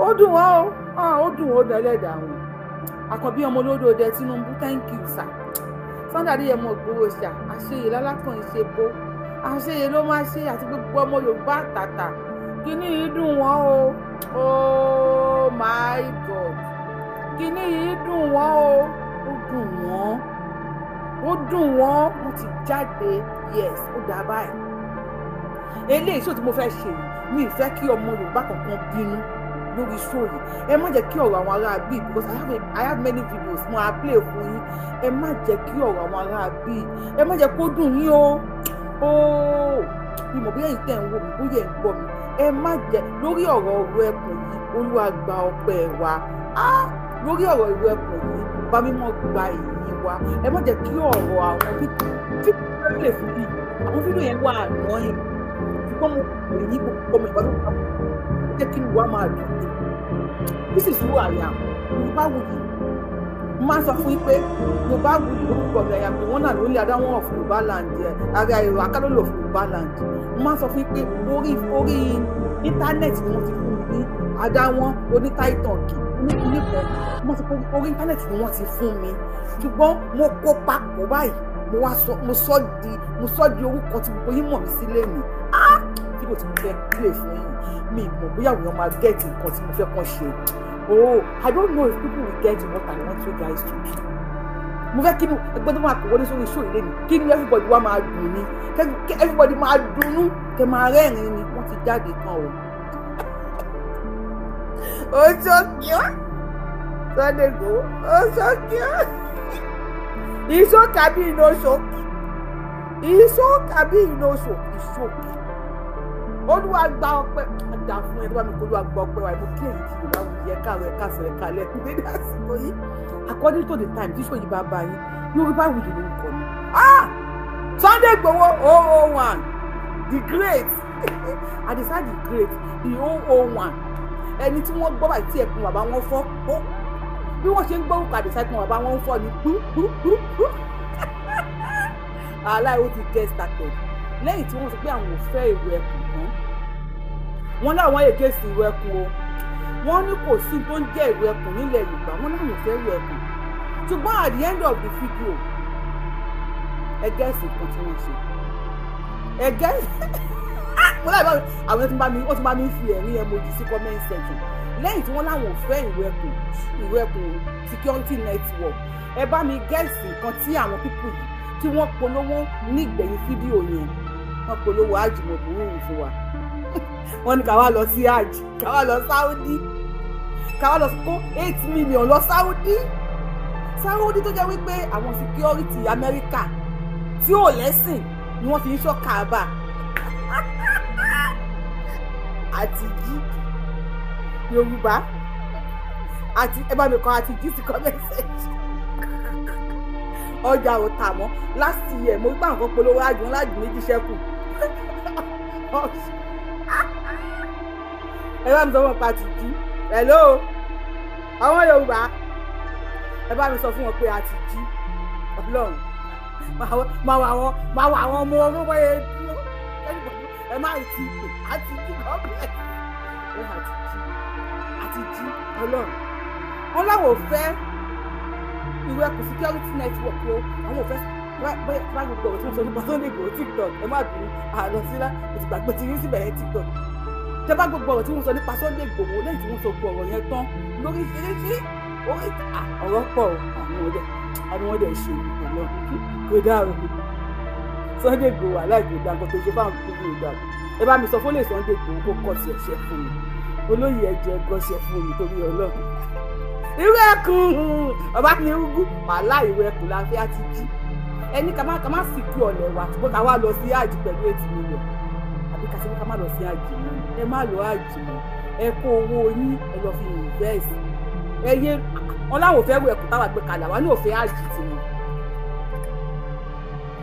Ó dùn wọ́n o, ó dùn ó dẹ́lẹ́dàá wọn. Àkànbí ọmọ olódò dẹ Tinubu, thank you sir. Sunday Adéyẹmọ Ìgbòho ṣá, àṣeyè lálákàn ṣe bó àṣeyè ló máa ṣe, àti gbogbo ọmọ Yorùbá àtàtà. Kíní yìí dùn wọ́n o, oh my God, kíní yìí dùn wọ́n o, ó dùn wọ́n, ó dùn wọ́n. Wọ́n ti jáde, yes, ó dà báyìí. Eléyìí ṣó tí mo fẹ́ ṣe yìí, mi ì fẹ́ kí ọmọ Yorùbá kankan bínú lórí show yìí. Ẹ má jẹ́ kí ọ̀rọ̀ àwọn ará bíi, because I have many videos mo á play fún yín. Ẹ má jẹ́ kí ọ̀rọ̀ àwọn ará bíi, ẹ má jẹ́ kó dùn yín o. Ooo, bí mo bóyá yìí tẹ̀ ń wò mí, bóyá ẹ̀ ń gbọ́ mi, ẹ má jẹ́ lórí ọ̀rọ̀ ọ̀rọ̀ ẹkùn yìí. Olúwa gba ọpẹ́ wa. Ah, lórí ọ̀rọ̀ ìlú ẹkùn yìí, bá mímọ́ gba ìyìn wa. Ẹ má jẹ́ kí ọ̀rọ̀ àwọn fídíò play fún yìí, àwọn fídíò yẹn wà annoying, ṣùgbọ́n mo pè yín, gbogbo ọmọ ìbátan tó jẹ́ kí wàá máa dùn ní. This is who I am. Yorùbá Wuyì, mo máa ń sọ fún yín pé Yorùbá Wuyì lórúkọ mi. I am the one and only Adáwọ̀n of Yorùbá land, ara èrò Akálólò of Yorùbá land. Mo máa ń sọ fún yín pé orí internet ni wọ́n ti fún mi ní Adáwọ̀n onítàìtànkì oníkìní kan. Mo sọ pé orí internet ni wọ́n ti fún mi, ṣùgbọ́n mo kó papọ̀ báyìí, mo wá sọ, mo sọ di orúkọ tí gbogbo yín mọ̀ mí sí lẹ́nu. Ah, fídíò tí mo fẹ́ play fún yín, mi mọ̀ bóyá àwọn èèyàn máa get nǹkan tí mo fẹ́ kàn ṣe. Oh, I don't know if people will get what I want you guys to do. Mo fẹ́ kí ni ẹgbẹ́ tó máa kó wọlé sórí show ilé mi, kí ni everybody wá máa dùn ní, kí everybody máa dunnú, kẹ máa rẹ́rìn-ín ni. Wọ́n ti jáde tán o. Ó ṣókí ọ́, Sunday Igboho, ó ṣókí ọ́, ìṣókà bí iná ṣókí, ìṣókà bí iná ṣókí ṣókí. Olúwa gba ọpẹ́ dà fún ẹ tó bá mi kó. Olúwa gba ọpẹ́ wa. Mo kí èyí tí Yorùbá Wuyì, ẹ káàárọ̀, ẹ káàsán, ẹ káalẹ́ dédé àsìkò yìí, according to the time tí sòyí bá bá yín. Yorùbá Wuyì lórúkọ mi. Ah, Sunday Igboho 001, the great Adisa, the great, the 001, ẹni tí wọ́n gbọ́ báyìí tí ẹ̀kún bàbá wọn fọ́ ó. Bí wọ́n ṣe ń gbọ́ orúkọ Àdìsá, ẹ̀kún bàbá wọn fọ́ ni gbúgbúgbú. Aláì ó ti get started lẹ́yìn tí wọ́n sọ pé àwọn ò fẹ́ ìrù ẹkùn tán. Wọ́n láwọn against ìrù ẹkùn o. Wọ́n ní kò sí tó ń jẹ́ ìrù ẹkùn nílẹ̀ Yorùbá. Wọ́n láwọn ò fẹ́ ìrù ẹkùn, ṣùgbọ́n at the end of the video, ẹ guess nǹkan tí wọ́n ṣe. Ẹ guess. Mo láì bá àwọn tí wọ́n ti bá mi fi ẹ̀rín emoji sí comment section lẹ́yìn tí wọ́n láwọn ò fẹ́ ìrù ẹkùn, ìrù ẹkùn security network. Ẹ bá mi guess nǹkan tí àwọn people yìí tí wọ́n polówó nígbẹ̀yìn fídíò yẹn. Wọ́n polówó hajj mọ̀bùrú fún wa. Wọ́n ní ká wá lọ sí hajj, ká wá lọ Saudi, ká wá lọ kó 8 million lọ Saudi. Saudi tó jẹ́ wípé àwọn security Amẹ́ríkà tí ò lẹ́sìn ni wọ́n fi ń ṣọ́ Kaaba àti jí Yorùbá àti ẹ bá mi kọ àti jí sí comment section. Ọjà ò tà mọ́. Last year, mo rí pé àwọn kan polówó àjò ńlá jù méjì ṣẹ́kù. Ẹ bá mi sọ fún wọn pa ti jí. Hello, àwọn Yorùbá, ẹ bá mi sọ fún wọn pé a ti jí. Ọlọ́run máa wọ àwọn ọmọ ọmọ báyẹn dúró. Ẹ má ti pè á ti jí. God bless ẹ. Àti jí, àti jí. Ọlọ́run, wọn láwọn ò fẹ́ ìwé ẹkùn security network o. Àwọn ò fẹ́ bá gbogbo ọ̀rọ̀ tí wọ́n sọ nípa Sunday Igboho TikTok. Ẹ má bínú, àlọ́ sílá mo ti gbàgbé ti yín síbẹ̀ yẹn TikTok. Tẹ bá gbogbo ọ̀rọ̀ tí wọ́n sọ nípa Sunday Igboho, lẹ́yìn tí wọ́n sọ gbogbo ọ̀rọ̀ yẹn tán lórí ṣeréṣe orí ọ̀rọ̀ pọ̀. Àwọn ọdẹ ṣe ìpínlẹ̀ kò dáa o. Sunday Igboho aláìkò dáa, nǹkan tó ṣe fáwọn kúkú ò dáa. Ẹ bá mi sọ fún lè Sunday Igboho kó kọ́ sí ẹ̀ṣẹ̀ fún mi. Olóyè ẹ̀jẹ̀ gọ́ṣẹ́ fún mi torí Ọlọ́run. Irú ẹkùn bàbá ní ugu wàhálà, ìwé ẹkùn la fi àti jí. Ẹni ká má sì kú ọ̀lẹ̀ wa, ṣùgbọ́n ká wá lọ sí àjì pẹ̀lú 8 million, àbí ká sọ pé ká má lọ sí àjì mọ́? Ẹ má lọ àjì mọ́. Ẹ kó owó yín, ẹ lọ fi invest. Ẹ yé wọn láwọn ò fẹ́ wọ ẹkùn táwa gbé kalẹ̀. Àwa náà ò fẹ́ àjì tiwọn.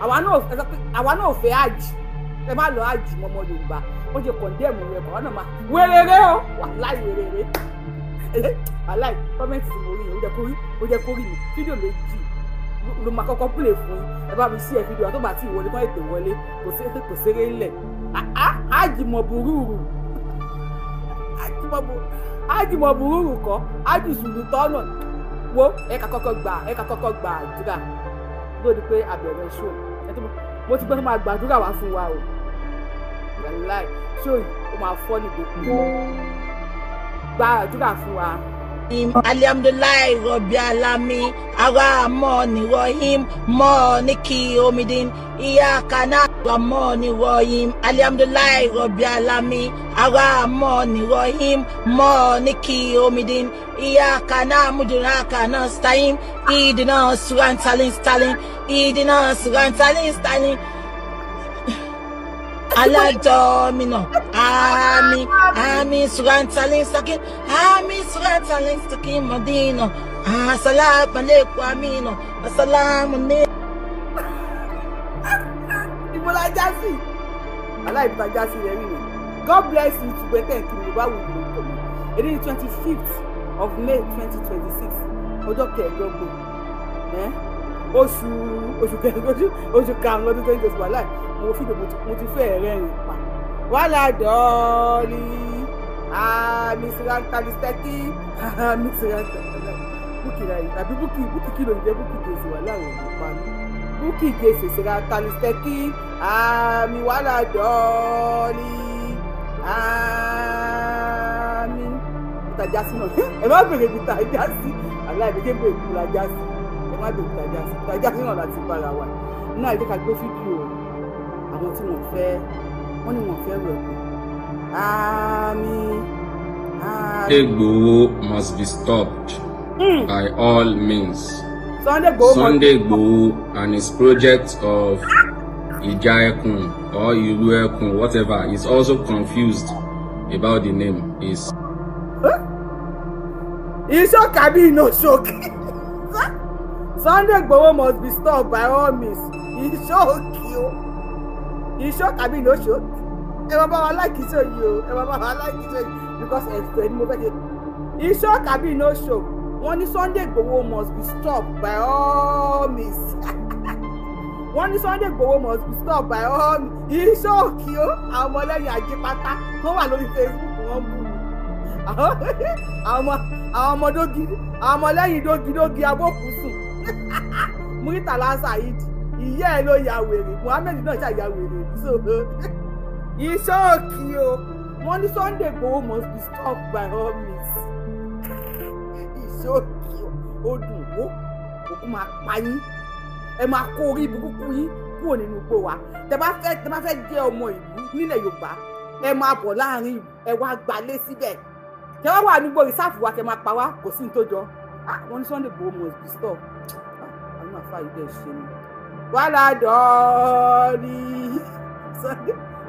Àwa náà ò fẹ́ àjì. Ẹ má lọ àjì mọ́, ọmọ Yorùbá. Wọ́n ṣe condemn rẹ̀ kọ́, àwọn náà máa wéréré o. Wàláì wéréré, wàláì. Comment tí mo rí yẹn, ó jẹ́ kó rí mi. Fídíò méjì ló máa kọ́kọ́ play fún yín. Ẹ bá mi share fídíò àtọ́gbà tí ìwọlé kọ́ ètò wọlé. Kò ṣeré ńlẹ̀. Àjìmọ̀ burúkú. Ájìmọ̀bù rúrù kọ́ ájìsùlù tọ́nà wo. Ẹ ká kọ́kọ́ gbà, ẹ ká kọ́kọ́ gbà àdúrà lórí pé àbẹ̀rẹ̀ show. Mo ti gbọ́ tó máa gbàdúrà wá fún wa o. Wàláì, show yìí ó máa fọ́ ní gbogbo. Gba àdúrà fún wa. Alhamdulillahi Rabbil Alamin, Arrahmani Rahim, Maliki Yawmiddin, Iyyaka na'budu Rahim. Alhamdulillahi Rabbil Alamin, Arrahmani Rahim, Maliki Yawmiddin, Iyyaka na'budu wa iyyaka nasta'in, Ihdina siratal mustaqim, Ihdina siratal mustaqim. Aladọ́mìnà, àmín, àmín, suratal mustaqim, àmín, suratal mustaqim, Madina, assalamu alaikum, amina, assalamu alaikum. Ibo la já sí? Aláìbí já sí rẹ̀ rí ni. God bless you. Tùgbẹ́ tẹ̀ kí ni bá wù ú lórúkọ mi. Èdè ní 25th of May 2026, ọjọ́ 25 oṣù kẹẹ̀ẹ́dógún, oṣù karùn-ún lọ́dún 2020. Wàhálà, mo fídíò mo ti fẹ́ rẹ́rìn pa. Wàhálà dọ́ọ̀lì, àmì sirantalistẹ́kì, àmì sirantalistẹ́kì. Búkì rẹ̀ àbí Búkì, Búkì kí ló ń jẹ́? Búkì Gèsè. Wàhálà rẹ̀ ló pa mí. Búkì Gèsè sirantalistẹ́kì, àmì wàhálà dọ́ọ̀lì, àmì ìtajà sí náà. Ẹ má bèrè ibi ìtajà sí, aláìní bèrè ibi ìtajà sí. Ẹ má bèrè ìtajà sí, ìtajà sí náà láti bára wa náà. Ẹ jẹ́ ká gbé fídíò àwọn tí wọ́n fẹ́, wọ́n ní wọ́n fẹ́ rẹ̀ pé àmín, àmín. Igboho must be stopped by all means. Sunday Igboho must Sunday Igboho and his project of Ija Ekun or Iru Ekun, whatever, is also confused about the name. Is E shock abi e no shock? Sunday Igboho must be stopped by all means. E shock o. E shock abi e no shock? Ẹ máa bá wa like show yìí o. Ẹ máa bá wa like show yìí because ẹ̀fẹ̀ ni mo fẹ́ ṣe. E shock abi e no shock? Wọ́n ní Sunday Igboho must be stopped by all means. Wọ́n ní Sunday Igboho must be stopped by all means. E shock o. Àwọn ọmọlẹ́yìn àjípátá wọ́n wà lórí Facebook, wọ́n bú mi. Àwọn ọmọ dógi, àwọn ọmọlẹ́yìn dógidógi abókùsùn. Muritala Saheed, ìyá ẹ ló ya wèrè. Muhammed náà ṣàyà wèrè. So e shock o. Wọ́n ní Sunday Igboho must be stopped by all means. E shock o. Ó dùn ó, òkú máa pa yín. Ẹ máa kó orí burúkú yín kúrò nínú igbó wa. Tẹ bá fẹ́ jẹ́ ọmọ ìlú nílẹ̀ Yorùbá, ẹ máa bọ̀ láàrin ìlú, ẹ wá gbalé síbẹ̀. Tẹ wá wà nígbò reserve wa, kẹ máa pa wá, kò sí ní tó jọ. Wọ́n ní Sunday Igboho must be stopped. Àwọn àfa yìí dẹ̀ ṣe ni wàhálà dọ́ọ̀lì.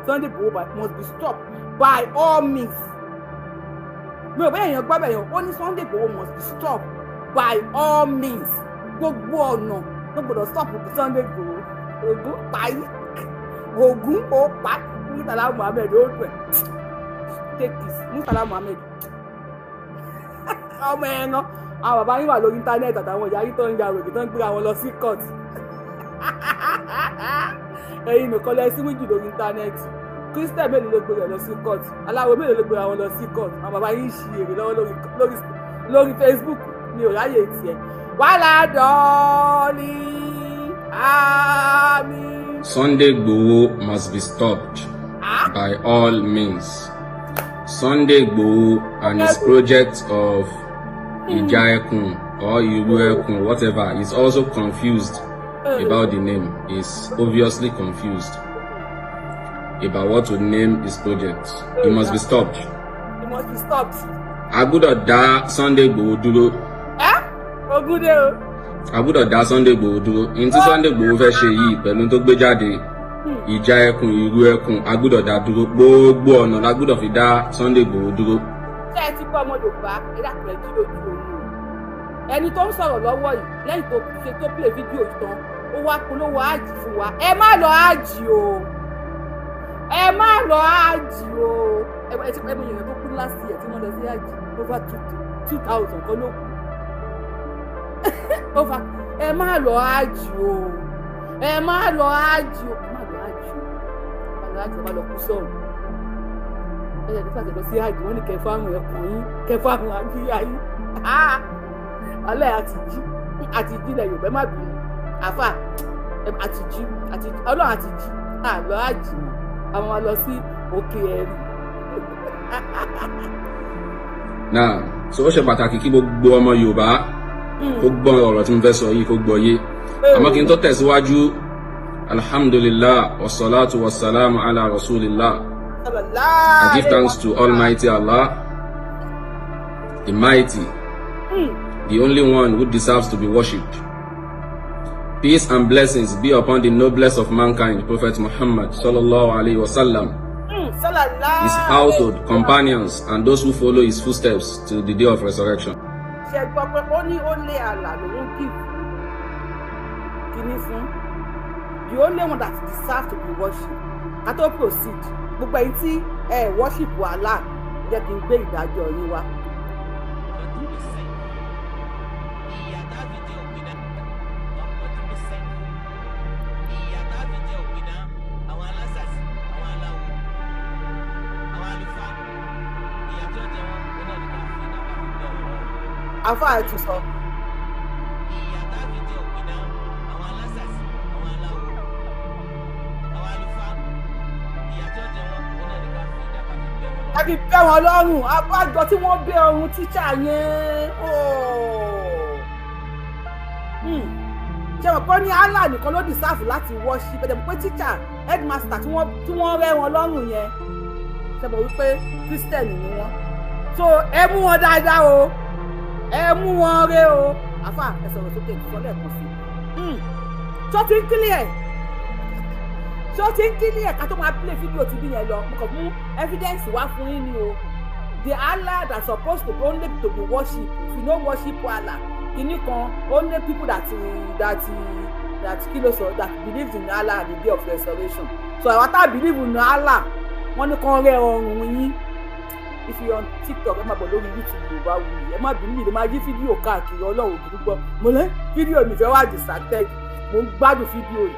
Sunday Igboho must be stopped by all means. Mi ò bẹ́ẹ̀ yẹn gbọ́ bẹ́ẹ̀ yẹn. Ó ní Sunday Igboho must be stopped by all means. Gbogbo ọ̀nà ló gbọ́dọ̀ stop Sunday Igboho. Ògún parí, Ògún ó pa Murtala Muhammed. Ó dùn ẹ̀. Take this, Murtala Muhammed, ọmọ ẹran. Àwọn bàbá yín wà lórí íńtánẹ́ẹ̀tì àtàwọn ìyá yín tó ń ya wèrè, tó ń gbéra wọn lọ sí court. Ẹ̀yin nìkan lẹ sí wíjì lórí íńtánẹ́ẹ̀tì. Christian mélòó ló gbé rẹ̀ lọ sí court? Aláwo mélòó ló gbéra wọn lọ sí court? Àwọn bàbá yín ń ṣi èrè lọ́wọ́ lórí Facebook. Mi ò ráyè tiẹ̀. Wàhálà dọ́ọ̀lì, àmín. Sunday Igboho must be stopped by all means. Sunday Igboho and his project of Ija Ekun or Iru Ekun, whatever, is also confused about the name. Is obviously confused about what to name his project. He must be stopped. It must be stopped. A gbọ́dọ̀ dá Sunday Igboho dúró. Ẹ ogun dé o. A gbọ́dọ̀ dá Sunday Igboho dúró. Ní tí Sunday Igboho fẹ́ ṣe yìí pẹ̀lú tó gbé jáde, Ìjà Ẹkùn, Ìrú Ẹkùn, a gbọ́dọ̀ dá dúró. Gbogbo ọ̀nà la gbọ́dọ̀ fi dá Sunday Igboho dúró. Ṣé ẹ ti gbọ́, ọmọ Yorùbá? Ẹ dàpọ̀, ẹ jí lójú oorun o. Ẹni tó ń sọ̀rọ̀ lọ́wọ́ yìí, lẹ́yìn tó ṣe tó play fídíò yìí tán, ó wá polówó àjì fún wa. Ẹ má lọ àjì o, ẹ má lọ àjì o. Ẹ ti pẹ́ mọ èèyàn tó kú last year tí wọ́n lọ sí àjì, over 2,000 kan ló kú over. Ẹ má lọ àjì o, ẹ má lọ àjì o, ẹ má lọ àjì o, ẹ má lọ àjì. Ẹ má lọ kú sọ̀rọ̀. Ẹ̀yẹ̀ nípa tẹ̀lọ sí àjò, wọ́n ní kẹfà àrùn ẹ̀kọ́ yín, kẹfà àrùn àbíyá yín. Ọlẹ́ àti jí àti jí ilẹ̀ Yorùbá, ẹ má bínú àfà, àti jí àti Ọlọ́run àti jí àlọ́ àjì mọ́ àwọn máa lọ sí òkè ẹ̀rí. Náà so, ó ṣe pàtàkì kí gbogbo ọmọ Yorùbá kó gbọ́ ọ̀rọ̀ tí mo fẹ́ sọ yìí, kó gbọ́ yé. Àmọ́ kí n tó tẹ̀síwájú, alhamdulillah, wassalatu wassalamu ala rasulillah. I give thanks to Almighty Allah, the Mighty, the only one who deserves to be worshipped. Peace and blessings be upon the noblest of mankind, Prophet Muhammad sallallahu alaihi wasallam, his household, companions, and those who follow his footsteps till the day of resurrection. Ṣe gbọ́ pé ó ní ó lé àlà lòún give kíní fún, the only one that deserve to be worshipped. Ká tó proceed, gbogbo ẹ̀yin tí ẹ worship Allah, jẹ́ kí n gbé ìdájọ́ yín wá. ضربة بالسيف ìyà tá a fi jẹ òpìdán ضربة بالسيف ìyà tá a fi jẹ òpìdán àwọn alásàsì àwọn aláwo àwọn àlùfáà ìyà tí ó jẹ wọn ó náà ní ká fi idà ká fi bẹ́ wọn lọ́rùn. Àfa ẹ̀ tún sọ. Ìyà tá a fi jẹ òpìdán àwọn alásàsì àwọn aláwo àwọn àlùfáà ìyà tí ó jẹ wọn ó náà ní ká fi idà ká fi bẹ́ wọn Ẹ lọ́rùn. fi bẹ́ wọn lọ́rùn. Abájọ tí wọ́n bẹ́ ọrùn tíṣà yẹn. Ṣe mọ̀ pé ní Allah nìkan ló deserve láti worship? Ẹ̀ mọ̀ pé tíṣà, headmaster tí wọ́n rẹ́ wọn lọ́rùn yẹn, ṣe mọ̀ wípé Christian ni wọ́n? So ẹ mú wọn dáadáa o, ẹ mú wọn ré o. Àfà, ẹ sọ̀rọ̀ sókè, sọ lẹ́ẹ̀kan sí i. Ṣó ti ń clear? Ṣó ti ń clear? Ká tó máa play fídíò tí bí yẹn lọ, mo kàn mú evidence wá fún yín ni o. The Allah that supposed to only to be worship, if you no worship Allah, kìíní kan, only people that kí ló sọ, that believe in Allah and the day of resurrection. So àwọn tá believe in Allah, wọ́n ní kàn rẹ́ ọrùn yín. If you on TikTok, ẹ máa bọ̀ lórí YouTube Yorùbá Wuyì. Ẹ má bínú, mi lè máa yí fídíò káàkiri. Ọlọ́run ògùn gbọ́, mo lé fídíò mi fẹ́ wá distracted. Mo ń gbádùn fídíò yìí.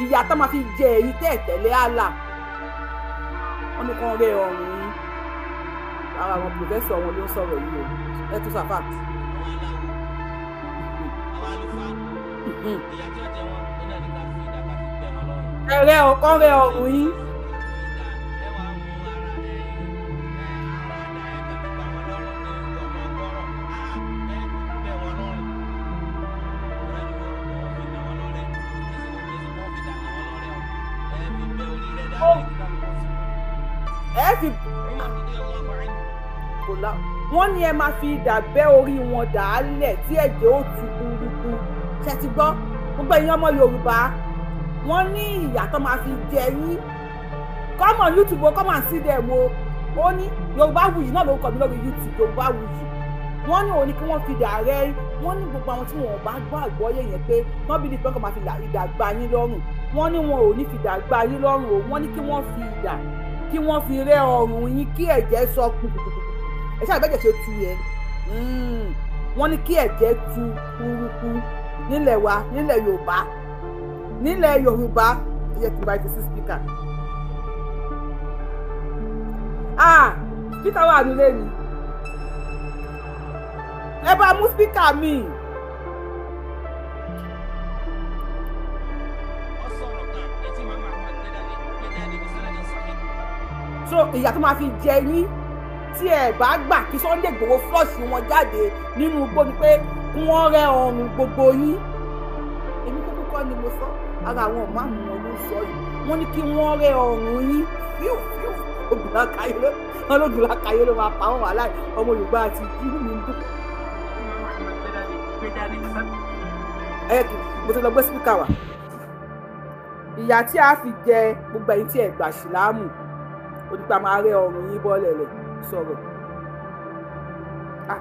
Ìyà tó máa fi jẹ èyí tẹ́ ẹ̀ tẹ̀lé Allah, wọ́n ní kàn rẹ́ ọrùn yín. Ara àwọn professor wọn ló ń sọ̀rọ̀ yìí o. Ẹ tún sàfà. Àwọn aláwo àwọn àlùfáà ìyà tí ó jẹ wọn ó náà ní ká fi idà ká fi bẹ́ wọn lọ́rùn. Ẹrẹ ọkàn rẹ ọrùn yín. Idà ẹ wàá mú ara ẹyin ẹ ara dà ẹ kàn fi gbà wọn lọ́rùn pé ọmọ ọgọ́rọ̀ á ẹ fi bẹ́ wọn lọ́rùn. Ọ̀rẹ́ mi wọ́n wọ́n fi nà wọ́n lọ́rẹ́ kí wọ́n fi dà nà wọ́n lọ́rẹ́ o ẹ fi bẹ́ orí rẹ̀ dálẹ̀ kí kálukú sí. Ẹ fi Umar radiyallahu anhu. Kò lá, wọ́n ní ẹ máa fi idà bẹ́ orí wọn dà á lẹ̀ tí ẹ̀jẹ̀ ó tu burúkú. Ṣe ti gbọ́, gbogbo ẹ̀yin ọmọ Yorùbá? Wọ́n ní ìyà tó máa fi jẹ yín. Come on YouTube o, come and see them o. Ó ní Yorùbá Wuyì náà ló ń kọ mi lórí YouTube, Yorùbá Wuyì. Wọ́n ní òun ni kí wọ́n fi idà rẹ́. Wọ́n ní gbogbo àwọn tí wọn ò bá gbọ́ àgbọ́yé yẹn pé wọ́n bí ní pé wọ́n máa fi idà gbá yín lọ́rùn, wọ́n ní wọn ò ní fi idà gbá yín lọ́rùn o. Wọ́n ní kí wọ́n fi idà kí wọ́n fi rẹ́ ọrùn yín kí ẹ̀jẹ̀ sọ kùkùkùkù. Ẹ ṣáà bẹ́jẹ̀ ṣe tu yẹn. Wọ́n ní kí ẹ̀jẹ̀ tu kúrúkú nílẹ̀ wa, nílẹ̀ Yorùbá, nílẹ̀ Yorùbá. Ẹ jẹ́ kí n bá ti sí speaker. Ah, speaker wà nílé mi. Ẹ bá mú speaker mi. Ó sọ̀rọ̀ kan etí màmá Ahmad gbé jáde gbé jáde bí sanadin sahih. So ìyà tó máa fi jẹ yín tí ẹ bá gbà kí Sunday Igboho flush wọn jáde nínú igbó ni pé kí wọ́n rẹ́ ọrùn gbogbo yín. Èmi kúkú kọ́ ni mo sọ, ara àwọn ọ̀máàmù wọn ló ń sọ yìí. Wọ́n ní kí wọ́n rẹ́ ọrùn yín fíù fíù. Obìnrin akayé ló wọn lóògùn akayé ló máa pa wọn wàhálà. Ọmọ Yorùbá àti inú mi ń dùn. Màmá Ahmad gbé jáde bí sanadin. Ẹ kì mo ti lọ gbé speaker wá. Ìyà tí a fi jẹ gbogbo ẹ̀yin tí ẹ gbà síláàmù onípa máa rẹ́ ọrùn yín bọ́lẹ̀ lẹ̀. Sọ̀rọ̀. Ah,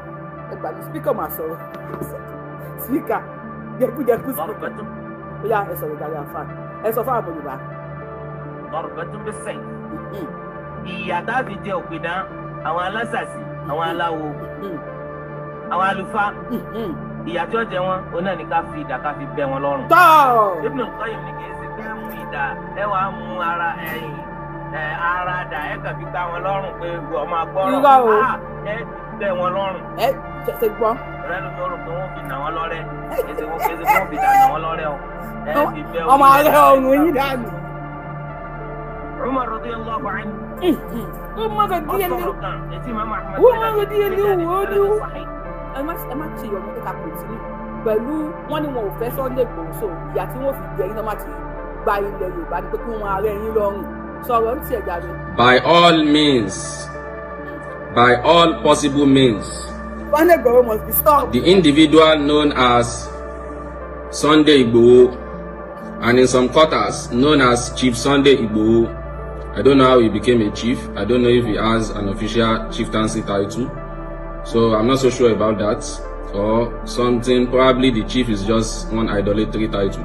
ẹ gbà mí, speaker máa sọ̀rọ̀. Speaker jẹkújẹkú speaker. ضربة Ó yá, ẹ sọ̀rọ̀ dáadáa fà, ẹ sọ fún àwọn Yorùbá. ضربة بالسيف ìyà tá a fi jẹ òpìdán àwọn alásàsì àwọn aláwo àwọn àlùfáà ìyà tí ó jẹ wọn ó náà ní ká fi idà ká fi bẹ́ wọn lọ́rùn. Tọ́. Ibn Qayyim ní kì í ṣe pé ẹ mú idà ẹ wàá mú ara ẹyìn Ara dà ẹ kàn fi gbá wọn lọ́rùn pé ọmọ agbọ́rọ̀. Irọ́ o. Ẹ ti tẹ́ wọn lọ́rùn. Ẹ ṣe gbọ́. Ọ̀rẹ́ ló fi rò pé wọ́n fi nà wọ́n lọ́rẹ́. Èsì wọn kì í ṣe wọ́n fi nà wọ́n lọ́rẹ́ o. Ẹ fi bẹ́ Ọmọ ààrẹ ọ̀run yín dànù. Umar radiyallahu anhu. Umar radiyallahu Umar radiyallahu anhu. Ẹ má ṣe yọ̀mú kíkà kòtínú pẹ̀lú wọn ni wọn ò fẹ́ Sunday Igboho, so ìyà tí wọ́n fi jẹ yín náà má ti gba ilẹ̀ Yorùbá ni pé kí wọ́n arẹ́ yín lọ́rùn. Sọ̀rọ̀ ń tiẹ̀ jáde. By all means, by all possible means, Sunday Igboho must be stopped. The individual known as Sunday Igboho, and in some quarters known as Chief Sunday Igboho. I don't know how he became a chief. I don't know if he has an official chieftaincy title. So I'm not so sure about that or something. Probably the chief is just one idolatry title.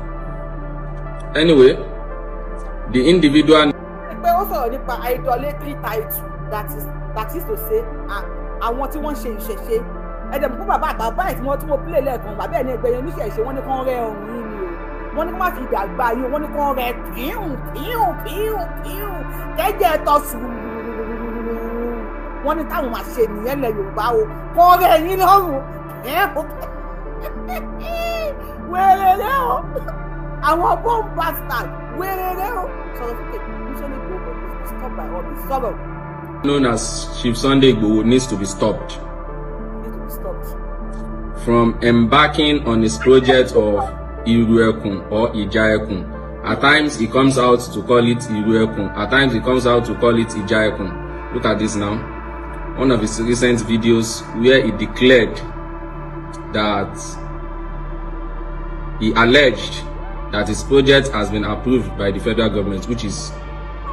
Anyway, the individual. Pé ó sọ̀rọ̀ nípa idolatry title, that is to say, àwọn tí wọ́n ṣe ìṣẹ̀ṣe. Ẹ̀dẹ̀ mọ̀ pé bàbá àgbà ẹ̀ tí wọ́n tí mo play lẹ́ẹ̀kan, bàbá ẹ̀ ní ẹgbẹ́ yẹn oníṣẹ̀ṣe, wọ́n ní kán rẹ́ ọrùn yín ni o. Wọ́n ní kó má fi ìdàgbà yín, wọ́n ní kán rẹ́ píhùn píhùn píhùn píhùn kẹ́jẹ́ tọ́ sùúrù. Wọ́n ní táwọn máa ṣe nìyẹn lẹ Yorùbá o, kán rẹ́ yín lọ́rùn wéréré o, àwọn bomb bastard wéréré o. Sọ̀rọ̀ sókè, Sunday Igboho must be stopped by all means. Sọ̀rọ̀. Known as Chief Sunday Igboho needs to be stopped. Needs to be stopped. From embarking on his project of Iru Ekun or Ija Ekun. At times he comes out to call it Iru Ekun. At times he comes out to call it Ija Ekun. Look at this now. One of his recent videos where he declared that he alleged that his project has been approved by the federal government, which is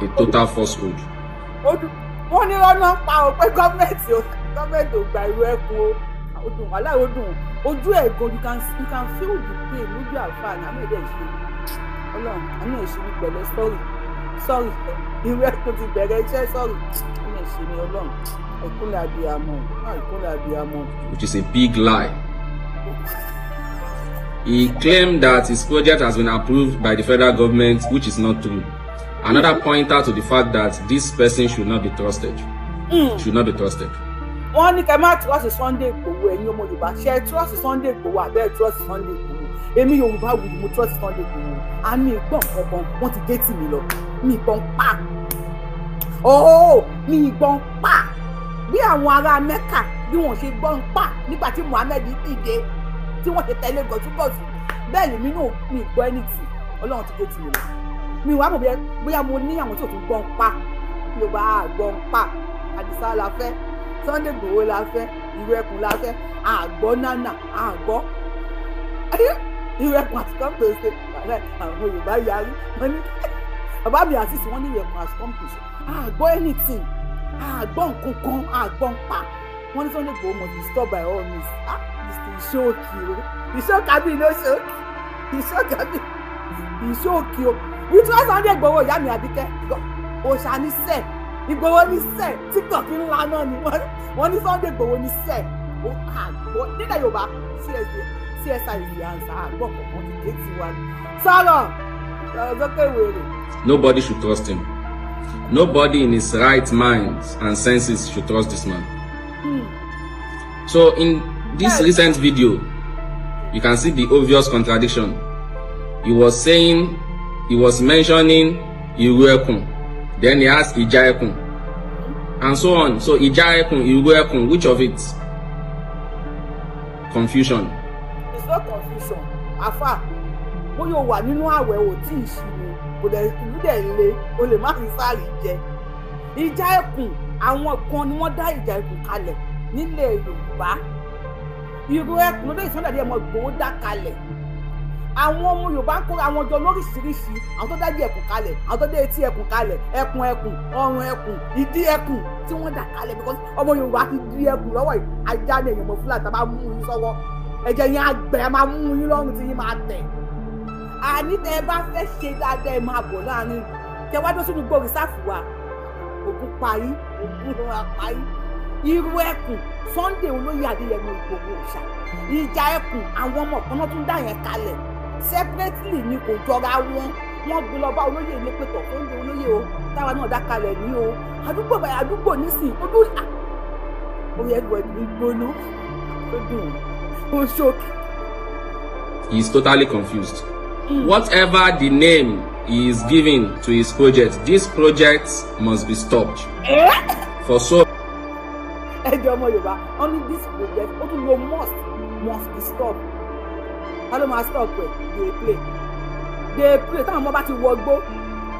a total falsehood. Wọ́n ní lọ́nà pa ò pé gọ́ọ̀mẹ̀ntì ò gọ́ọ̀mẹ̀ntì ò gba Ìrù Ẹkùn o. Ó dùn, wàhálà, ó dùn ojú ẹ̀ gan. You can feel the pain lójú àlùfáà ní àmì ẹ̀dẹ̀ ìṣe. Ọlọ́run àánú ẹ̀ ṣe mí pẹ̀lẹ́. Sorry, sorry, Ìrù Ẹkùn ti bẹ̀rẹ̀ iṣẹ́. Sorry, àánú ẹ̀ ṣe mí. Ọlọ́run, ìkúnlẹ̀ abiyamọ, ìkúnlẹ̀ abiyamọ. Which is a big lie. He claimed that his project has been approved by the federal government, which is not true. Another pointer to the fact that this person should not be trusted. Should not be trusted. Wọ́n ní kẹ́ má trust Sunday Igboho. Ẹ̀yin ọmọ Yorùbá, ṣe ẹ trust Sunday Igboho àbẹ́ ẹ trust Sunday Igboho? Èmi Yorùbá wù mí, mo trust Sunday Igboho. Àmì ìgbọ̀n kankan wọ́n ti gé tì mí lọ, mi ìgbọ̀n pa ooo, mi ìgbọ̀n pa bí àwọn ará Mẹ́kà bí wọ́n ṣe gbọ́n pa nígbà tí Muhammed dìde tí wọ́n ṣe tẹ̀lé gọ̀túgọ̀tù. Bẹ́ẹ̀ lèmi náà, mi gbọ́ anything. Ọlọ́run ti gé tì mí lọ. Mi wàá mọ̀ bóyá mo ní àwọn tí ò tún gbọ́n pa. Yorùbá gbọ́n pa. Àdìsá la fẹ́, Sunday Igboho la fẹ́, Ìrù Ẹkùn la fẹ́. Àgbọ́ nánà àgbọ́ Ìrù Ẹkùn has come to stay. Àwọn Yorùbá yarí, wọ́n ní bàbá mi àṣìṣe, wọ́n ní Ìrù Ẹkùn has come to stay. Àgbọ́ anything, àgbọ́ nǹkankan, àgbọ́n pa. Wọ́n ní Sunday Igboho must be stopped by all means. Ah, this thing shock o, ìṣọ́kà bí no shock, ìṣọ́kà bí ìṣókì o. We trust Sunday Igboho. Ìyá mi Àbíkẹ́, òòṣà ní sẹ́ẹ̀, Ìgbòho ní sẹ́ẹ̀, TikTok ńlá náà ni wọ́n ní Sunday Igboho ní sẹ́ẹ̀. Àgbọ̀ nílẹ̀ Yorùbá, CSI is the answer. Àgbọ̀ kọ̀ọ̀kan ti dé tiwa ni. Sọ̀rọ̀ sọ̀rọ̀ sókè wèrè. Nobody should trust him. Nobody in his right mind and senses should trust this man. So in this recent video, you can see the obvious contradiction. He was saying, he was mentioning Iru Ekun, then he asked Ija Ekun, and so on. So Ija Ekun, Iru Ekun, which of it? Confusion. It's not confusion. Afa, bóyá o wà nínú àwẹ̀, ò tí ì ṣìnà, kò dẹ̀ ìlú dẹ̀ le, o lè má fi sáàrì jẹ. Ìjà Ẹkùn, àwọn kan ni wọ́n dá Ìjà Ẹkùn kalẹ̀ nílẹ̀ Yorùbá. Ìrù Ẹkùn lóde Sunday Adéyẹmọ Ìgbòho dá kalẹ̀. Àwọn ọmọ Yorùbá ń kóra àwọn jọ lóríṣiríṣi, àwọn tó dájú ẹkùn kalẹ̀, àwọn tó dé etí ẹkùn kalẹ̀, ẹkùn ẹkùn, ọrùn ẹkùn, ìdí ẹkùn tí wọ́n dà kalẹ̀, because ọmọ Yorùbá ti di ẹkùn lọ́wọ́ yìí. Ajá ni èèyàn mọ̀ Fúlàní tá a bá mú yín sọ́wọ́, ẹ̀jẹ̀ yẹn àgbẹ̀ á máa mú yín lọ́rùn tí yín máa tẹ̀. Àní tẹ ẹ bá fẹ́ ṣe dáadáa, ẹ máa bọ̀ láàrin tẹ wá dó sínú gbòòrì sáfù wa, ògùn parí, ògùn ló máa parí. Irú Ẹkùn, Sunday olóyè Adéyẹmọ Ìgbòho Òòṣà. Ìjà Ẹkùn, àwọn ọmọ kan náà tún dá yẹn kalẹ̀ separately ni, kò jọra wọn. Wọ́n gbé lọ bá olóyè ilé pẹ̀tọ̀ tó ń lo olóyè o, táwa náà dákalẹ̀ ní o, àdúgbò báyìí, àdúgbò nísìn ojú orí Edward ń gbóná, ó dùn, ó ṣókì. He is totally confused. Whatever the name he is giving to his project, this project must be stopped. For so Ẹjọ ọmọ Yorùbá, wọn ní this project, ó tún lo must be stopped. Ta ló máa stop ẹ? Dey play, dey play. Táwọn ọmọ bá ti wọgbó,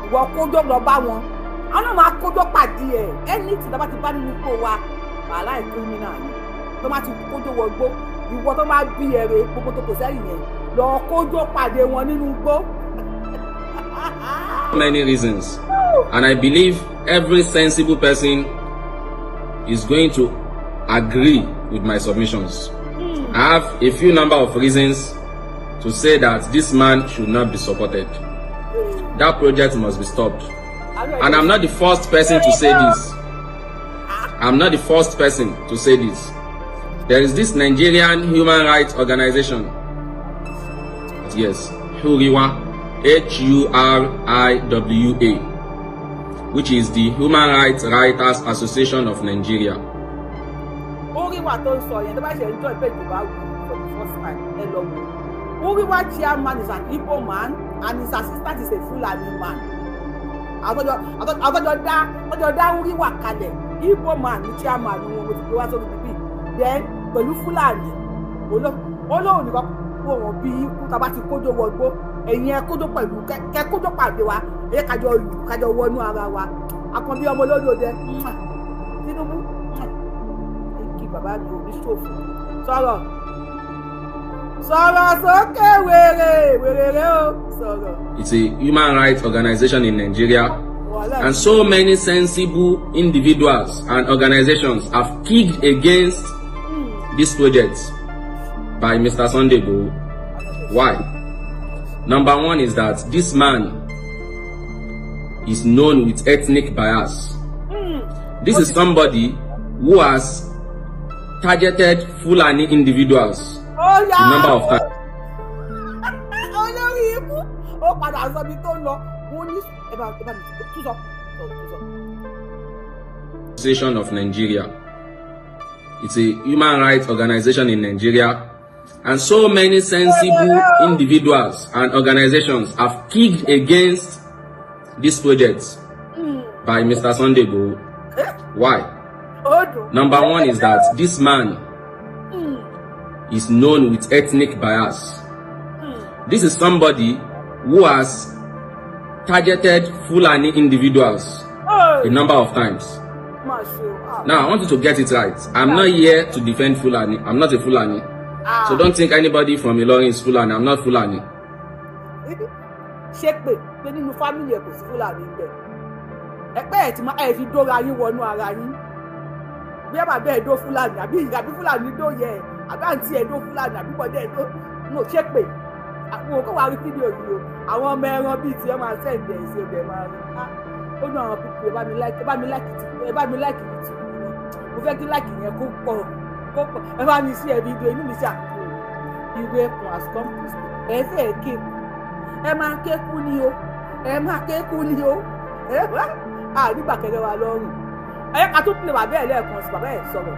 ìwọ kójó lọ bá wọn, àwọn náà máa kójó pàdé ẹ. Anything tó bá ti bá nínú igbó wa, wàhálà ẹ, criminal ni. Tó bá ti kójó wọgbó, ìwọ tó máa bí ẹrẹ gbogbo tó kò sẹ́yìn yẹn, lọ kójó pàdé wọn nínú igbó. Many reasons. And I believe every sensible person is going to agree with my submissions. I have a few number of reasons to say that this man should not be supported. That project must be stopped. And I'm not the first person to say this. I'm not the first person to say this. There is this Nigerian human rights organization. Yes, HURIWA, HURIWA, which is the Human Rights Writers Association of Nigeria. HURIWA tó ń sọ yẹn, tó bá ṣe ń jọ ìbẹ́ Yorùbá wù for the first time, ẹ lọ wò. HURIWA chairman is an Igbo man and his assistant is a Fulani man. Àtọ́jọ́ dá HURIWA kalẹ̀, Igbo man ní chairman wọn. Mo ti gbé wá sórí bíbí, then pẹ̀lú Fulani olóhùn nìkan kó wọn bí ikú. Tá a bá ti kójó wọgbó, ẹ̀yin ẹ kójó pẹ̀lú kẹ kójó pàdé wa, ẹ kájọ lù, kájọ wọnú ara wa. Àkànbí ọmọ olódò dẹ Tinubu kí bàbá mi ò ní ṣòfò. Sọ̀rọ̀, sọ̀rọ̀ sókè, wèrè wèrè rẹ o, sọ̀rọ̀. It's a human rights organization in Nigeria. Wàhálà. And so many sensible individuals and organizations have kicked against this project by Mr. Sunday Igboho. Why? Number one is that this man is known with ethnic bias. This is somebody who has targeted Fulani individuals Ó yá. a number of times. Olórí ikú, ó padà sọ ibi tó ń lọ. Mo ní ẹ bá mi tún sọ, tún sọ. Association of Nigeria. It's a human rights organization in Nigeria. And so many sensible individuals and organizations have kicked against this project by Mr. Sunday Igboho. Why? Ó dùn. Number one is that this man is known with ethnic bias. This is somebody who has targeted Fulani individuals a number of times. Má ṣe o. Ah. Now, I want you to get it right. I'm not here to defend Fulani. I'm not a Fulani. Ah. So don't think anybody from Ilorin is Fulani. I'm not Fulani. Ṣé pé nínú family ẹ kò sí Fúlàní ń bẹ? Ẹ pé ẹ ti máa ẹ fi dóra yín wọnú ara yín, bí ẹ bá bẹ́ẹ̀ dó Fúlàní, àbí àbí Fúlàní dó yẹ ẹ, àbí àǹtí ẹ dó Fúlàní, àbí bọ́dẹ̀ ẹ dó no. Ṣé pé àwọn òkú wa rí fídíò yìí o, àwọn ọmọ ẹran bíi tiẹ̀ máa send ẹ̀ sí ọbẹ̀ máa rí. Ah, ó ní àwọn people. Ẹ bá mi like, ẹ bá mi like, ẹ bá mi like YouTube náà. Mo fẹ́ kí like yẹn kó pọ̀, kó pọ̀. Ẹ bá mi sí ẹ fídíò, inú mi ṣe àkókò. Ìwé ẹkùn has come to stay. Ẹ fẹ́ kéku, ẹ máa kéku ni o, ẹ máa kéku ni o. Ẹ à nígbà kẹrẹ wa lọ́rùn. Ẹ ká tún pè bàbá ẹ lẹ́ẹ̀kan sí, bàbá ẹ sọ̀rọ̀.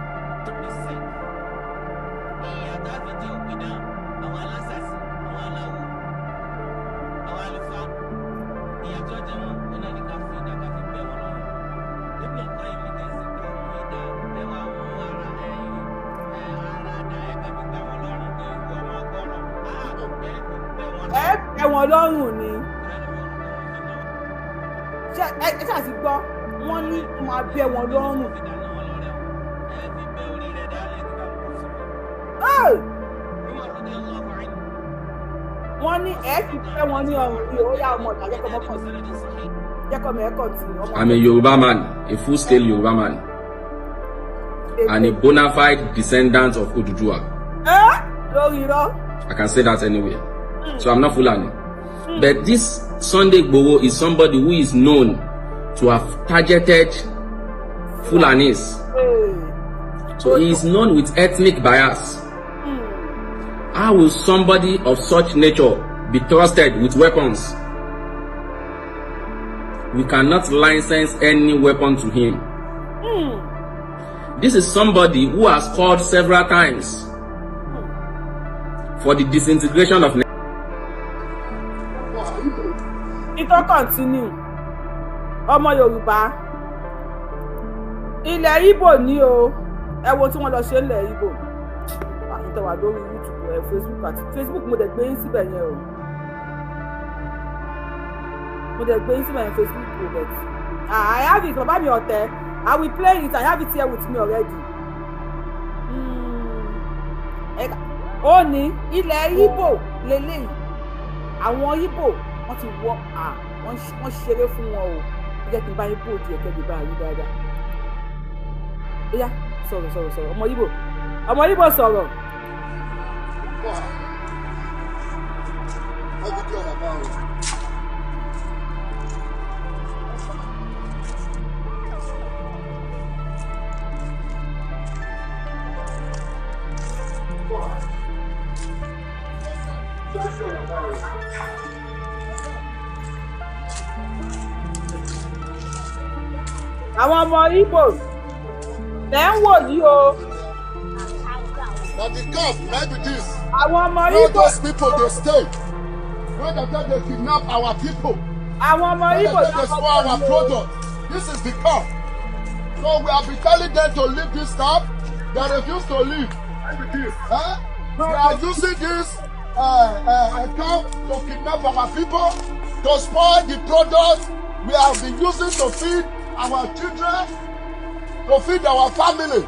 Ìyà tá a fi jẹ òpìdán, àwọn alásàsì, àwọn aláwo, àwọn àlùfáà, ìyà tí ó jẹ wọn, ó náà ní ká fi idà, ká fi bẹ́ wọn lọ́rùn. Ibn Qayyim ní kì í sì pé mú idà, ẹ wá mú ara ẹyin ẹ ara dà, ẹ kàn fi gbá wọn lọ́rùn pé ìwọ ọmọ ọgọ́rọ̀ ẹ fi bẹ́ wọn. Ẹ bẹ́ wọn lọ́rùn ni. Ṣé ẹ ṣáà ti gbọ́? Wọ́n ní máa bẹ́ wọn lọ́rùn. Fi dáná wọn lọ́rẹ́ o, ẹ fi bẹ́ orí rẹ̀ dálẹ̀ kí wọ́n kú sí mi. Ẹ́ẹ̀! Umar radiyallahu anhu. Wọ́n ní ẹ fi bẹ́ wọn ní ọrùn ni. Ó yá, ọmọ ìgbà, jẹ́kọ̀ mọ́ kàn sí, jẹ́kọ̀ mọ́ ẹ kàn sí ọmọ. I'm a Yoruba man, a full-scale Yoruba man, and a bona fide descendant of Oduduwa. Ẹ́ lórí irọ́. I can say that anywhere. So I'm not Fulani. But this Sunday Igboho is somebody who is known to have targeted Fulanis. Ee. So he is known with ethnic bias. How will somebody of such nature be trusted with weapons? We cannot license any weapon to him. This is somebody who has called several times for the disintegration of Kí tó continue, ọmọ Yorùbá, ilẹ̀ Ìgbò ní o. Ẹ wo tí wọ́n lọ ṣe ilẹ̀ Ìgbò. Àyìn tẹ wà lórí YouTube ẹ, Facebook àti Facebook, mo dẹ̀ gbé yín síbẹ̀ yẹn o. Mo dẹ̀ gbé yín síbẹ̀ yẹn, Facebook o. But I have it, bàbá mi ọ̀tẹ̀. I will play it. I have it here with me already. Ó ní ilẹ̀ Ìgbò lélẹ́yìí. Àwọn Ìgbò, wọ́n ti wọ́, wọ́n ṣeré fún wọn o. Ẹ jẹ́ kí n bá yín bò díẹ̀ kẹ́ lè bá rí dáadáa. Ó yá, sọ̀rọ̀, sọ̀rọ̀, sọ̀rọ̀, ọmọ Ìgbò, ọmọ Ìgbò, sọ̀rọ̀. Àwọn ọmọ Ìgbò lẹ́ ń wò yìí o. Na the camp na be this. Àwọn ọmọ Where Ìgbò those people dey stay. Where dem take dey kidnap our people. Àwọn ọmọ Where Ìgbò dem take dey spoil our product. This is the camp. So we have been telling them to leave this camp. They refuse to leave. Huh? They are using this camp to kidnap our people, to spoil the product we have been using to feed our children, to feed our family.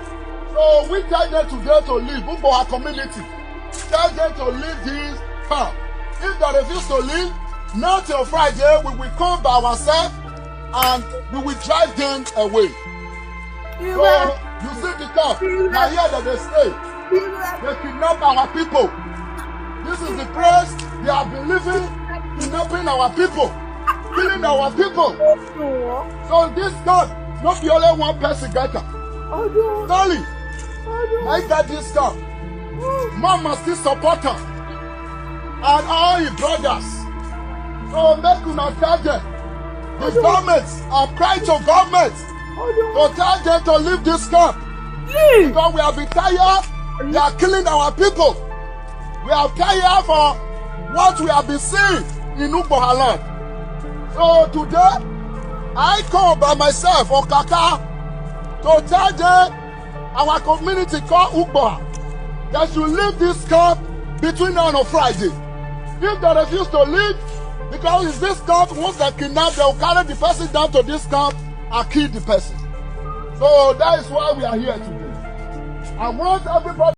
So we tell them today to leave, move for our community. Tell them to leave this camp. If they refuse to leave, now till Friday, we will come by ourselves and we will drive them away. So you see the camp, now here that they stay. They kidnap our people. This is the place they have been living, kidnapping our people, killing our people. So this camp, not be only one person get am. Stanley, I get this camp. Mama still support am and all his brothers. So make una tell them. The government, I'm crying to government to tell them to leave this camp. Leave. Because we have been tired. They are killing our people. We are tired for what we have been seeing in Ugboha land. So today, I come by myself, Okaka, to tell them our community called Ugboha they should leave this camp between now and Friday. If they refuse to leave, because it's this camp, once they kidnap, they will carry the person down to this camp and kill the person. So that is why we are here today. I want everybody.